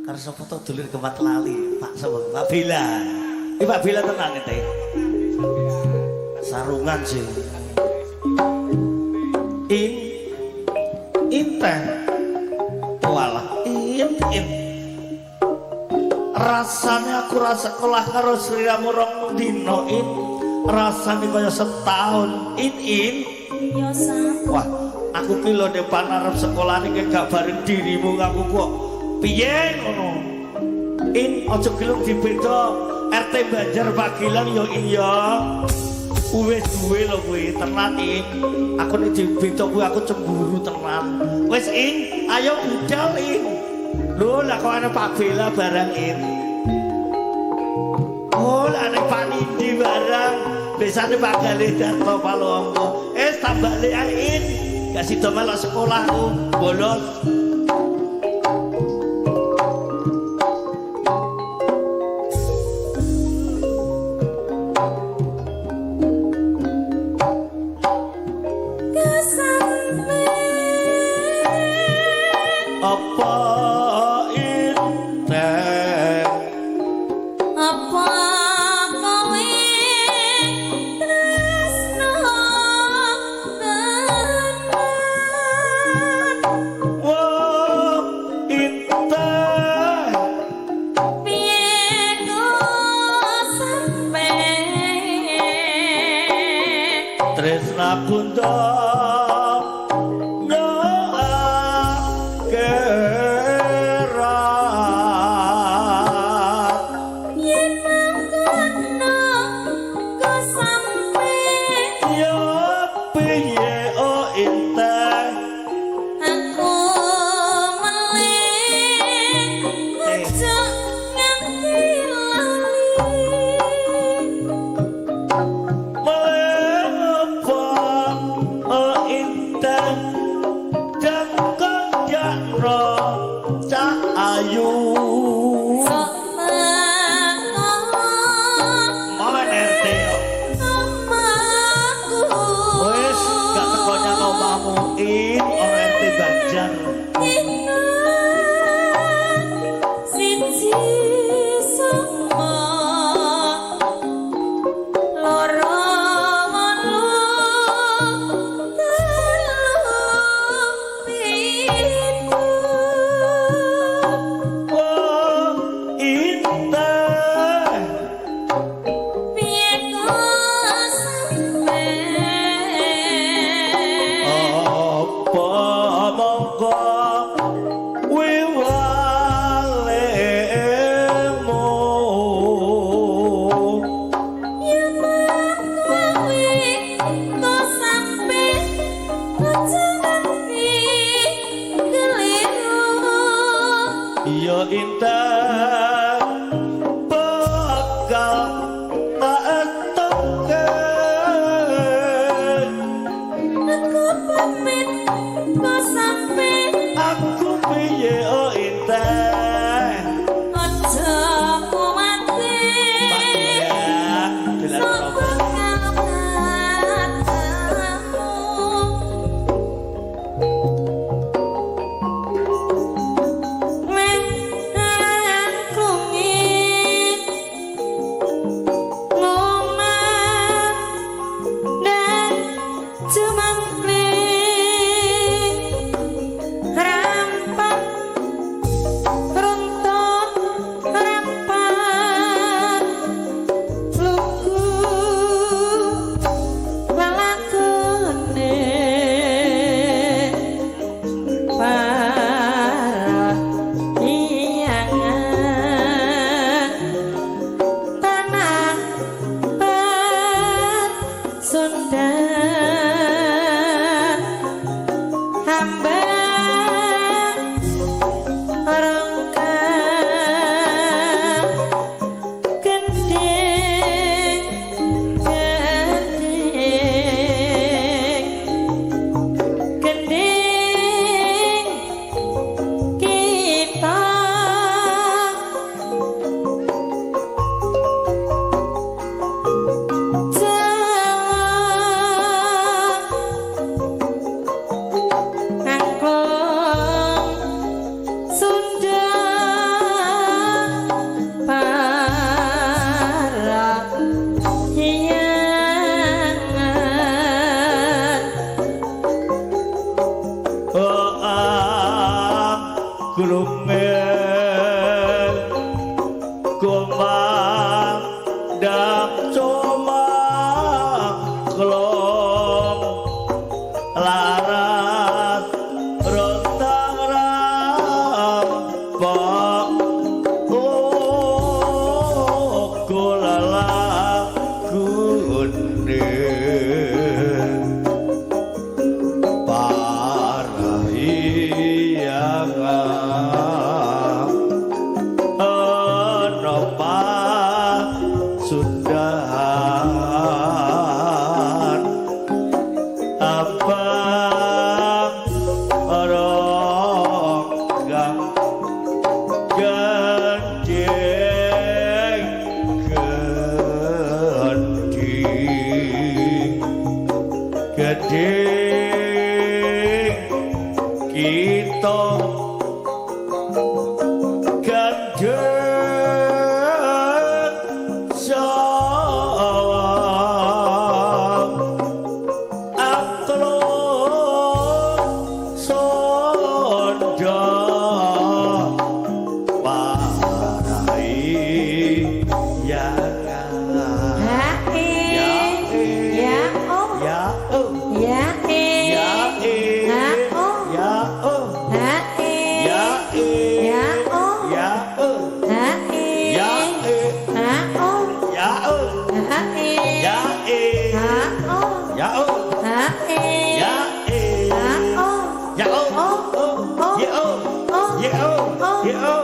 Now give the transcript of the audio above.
Karo sapa to dulur kemat lali, Pak sapa? Pak Bila. Iki Pak Bila tenan ente. Sarungan sih. In Inten. Walah, in in. Rasane aku rasa sekolah karo sliramu rong dino in. Rasane kaya setahun in in. Ya sam. Wah, aku ki lho depan arep sekolah iki gak bareng dirimu aku kok piye ngono. In aja gelem dibeda RT Banjar Pak Gilang ya in ya. Wis duwe lho kuwi tenan in. Aku nek dibeda kuwi aku cemburu tenan. Wis in, ayo budal in. Lho lah kok ana Pak Bella barang in. Oh, lah ana Pak Nindi barang. Besane Pak Galih Darto Palombo. Eh, tambah balik ae in. Gak sida melok sekolahku, bolos. Kesampe Apa inten apa kowe tresno tenan? Wah, inten Piye kok sampe tresnaku ndok akhirat. Yen mangkono kok sampe Ya piye oh inten aku melih ojo nganti lali. Mengapa oh inten jangkang cah ayu. Sok teko Momen RT yo. omahku. Wis gak teko nyang omahmu in ora RT Banjar. Dina siji songo loro wolu telu pitu. Oh inten Piye kok sampe apa mongko wiwalemu. Ya kowe kok sampe aja nganti keliru. Ya inten bakal tak etoke. Aku pamit kok sampe Aku piye oh inten. aja Pak kuwatir. Gilang dolan Sok apa? bakal ketemu. Meh aku Grungel kumandang cumaklong larat rontang rampok uga lalagune Parahyangan ana pasundahan abang ronggang gendhing gendhing gendhing kita gandeng sawang aklung sondha parahyangan. Ha e. Ya e. Ya o. Ya o. Ya e. Ya e. Ha o. Ya o. Ha e. Ya e. Ya o. Ya o. Ha e. Ya e. Ha o. Ya o. Ha e. Ya e. Ha o. Ya o. Ha e. Ya e. Ha o. Ya o. O. O. O. Ya o. O. Ya o. O. Ya o.